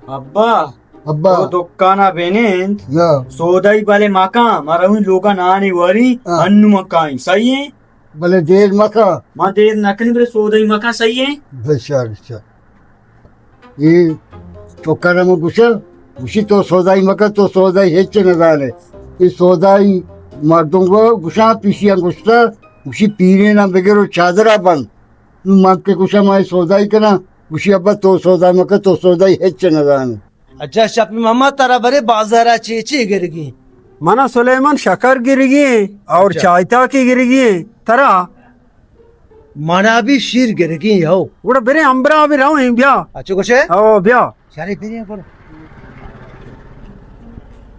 ابا، ابا۔ تو دکانا بنند۔ یا۔ سودائی بلے مکن، ما رویں لوگا نانی وری، ہاں۔ انو مکائیں، صحیح ہے؟ بلے دیر مکن۔ ما دیر نکنی، بلے سودائی مکن، صحیح ہے؟ بشار، بشار۔ اے تو کرم گوشا، گوشی تو سودائی مکن، تو سودائی ہچ نہ زانے۔ اے سودائی مردم گو گوشاں پیشیاں گوشتا، گوشی پیرینا بگر و چادرا بند۔ نوں من کہ گوشاں ما اے سودائی کناں، گوشی ابا تو سودا مکن، تو سودائی ہچ نہ زانے۔ اچھا شپی محمد، ترا برے بازارا چے چے گرگی؟ منا سلیمان شکر گرگی اور اچھا۔ چائے تاکی گرگی۔ ترا؟ منا بھی شیر گرگی ہو۔ گڑا برے امبرا بھی رہو ہیں بیا۔ اچھا گوشے؟ او بیا۔ شرے برے گڑا۔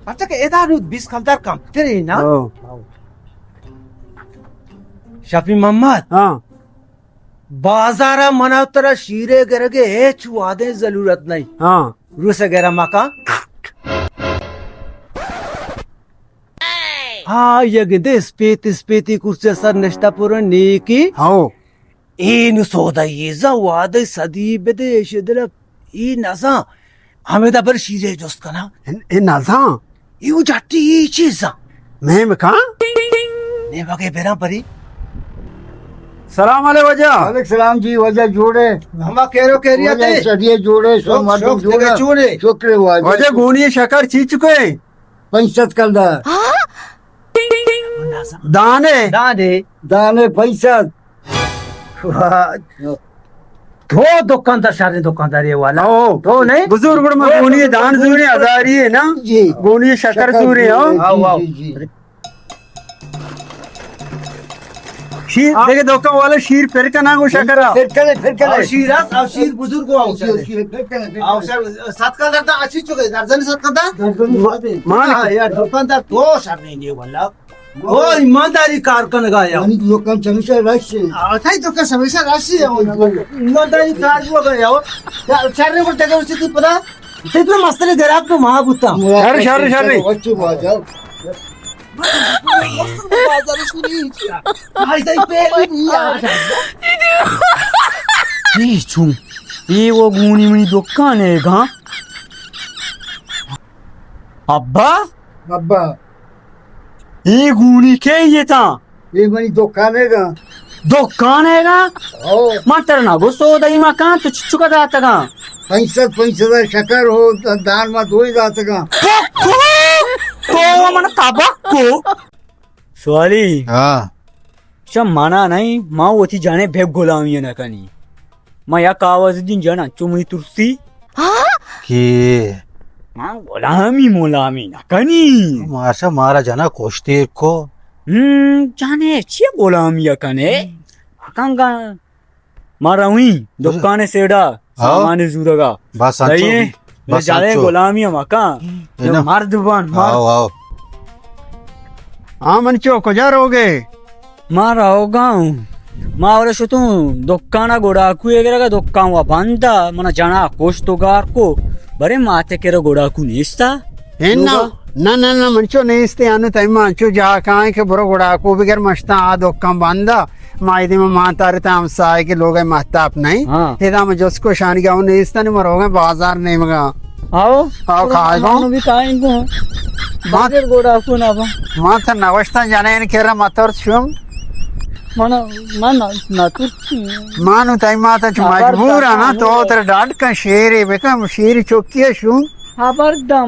اچھا کہ ادا نو بیس کلدار کم ترے نا؟ او۔ شپی محمد۔ ہاں۔ بازارا منا ترا شیرے گرگے ہچ وادیں ضرورت نہیں۔ ہاں۔ روس گرا مکا۔ ہاں، یک دے اسپیت، اسپیتی کرسی سر نشتا پر نیکی۔ ہاں۔ اے نو سودا یہ زا وادے صدی بدے شدل اے نزاں۔ ہمیدا بر شیرے جست کنا۔ اے، اے نزاں۔ اے او جاتی اے چیزا۔ میں مکان؟ میں بگے بیران پری۔ سلام علیکم واجہ۔ وعلیکم سلام جی، واجہ جوڑے؟ ہما کیرو کیری واجہ آتے؟ سدیے جوڑے، شو شوق، مردم شوق جوڑا۔ تگے چونے؟ شکر واجہ۔ واجہ گونی شکر چی چکے؟ پنچ سد کلدار۔ دانے؟ دانے۔ دانے پنچ سد۔ واہ۔ تو دکاندار، شریں دکاندار اے والا۔ او۔ تو نہیں؟ بزرگ گڑ میں او، گونی تو دان زوری ہزاری ہے نا؟ جی۔ گونی شکر شکر زوری، ہاں؟ جی، آو، آو۔ جی، جی۔ شیر، آ۔ دیکھے دکان والا شیر پھر کنا گو شکر آ۔ پھر کنے، پھر کنے۔ آو شیر آ، آو شیر بزرگ آو شیر، شر۔ شیر، پھر کنے، پھر آو کنے۔ شر، ست کلدار دا اچھی چکے، درجن ست کلدار دا؟ درجن ست کلدار۔ مان۔ ہاں، یار، دکاندار تو شر نہیں دے والا۔ او ایمانداری کار کنگا یا۔ یعنی دکان چمیشا رش ہے۔ آ، تھائی دکان چمیشا رش ہے۔ ایمانداری کار کو گیا ہو۔ چارنے کو ٹکا اسی کی پتا۔ تے تو مستری گراب کو ماں بوتا۔ شر، شر، شر۔ اچھی بات ہے۔ بازار شروع ہی کیا؟ آئی تائی پہلی نہیں آ۔ اے چون؟ اے وہ گونی منی دکان ہے گا۔ ابا؟ ابا۔ اے گونی کے یہ تا؟ اے منی دکان ہے گا۔ دکان ہے گا؟ او۔ من تر نہ گو سودائی مکان، تو چچو کا داتا گا؟ پنچ سد، پنچ سد شکر ہو، دان ما دوئی داتا گا۔ تو، تو، تو من تباہ کو۔ سوالی۔ ہاں۔ چہ منا نہیں، ما وتی جانے بے غلامی نہ کنی۔ ما یک آواز دین جانا، چو منی ترسی۔ کہ ما غلامی مولامی نہ کنی۔ ماشا مارا جنا کشتے کو۔ ہم، جانے چی غلامی کنے؟ اکنگا ما رویں دکان سیڈا، ہاں۔ سامان زورگا۔ بس انچو۔ صحیح ہے؟ بس جانے انچو۔ غلامی ہم اکا۔ ہے نا؟ مرد بان، مرد۔ آؤ، آؤ۔ ہاں، من چو کجا روگے؟ ما روگا ہوں۔ ما اور شتوں دکانا گڑاکو اے گرگا، دکان وا بندا، منا جنا کشت و گار کو۔ برے ماتے کرا گڑاکو نیستا؟ ہے نا۔ لوگا؟ نہ، نہ، نہ، من چو نیستے، انو تئی ما انچو جا کائیں کہ برو گڑاکو بگر مشتا آ دکان بندا۔ ما ایدی ما مان تارے تا ہمسائے کے لوگ مہتاب نہیں۔ ہاں۔ ادا ما جس کو شانی گاؤں نیستا نے، ما روگا بازار نیمگا۔ آؤ۔ آؤ، کھائے گا۔ مانو بھی کھائیں گو۔ ما بازار گوڑا کو نا با۔ ما تا نوشتا جانے ان کرا متر شوم۔ من، من نہ تو۔ مانو تئی ما تا چو خبردار مجبور ہے نا، تو تر ڈاڈ کا شیرے بکم، شیر چوکی ہے شوم۔ خبردار۔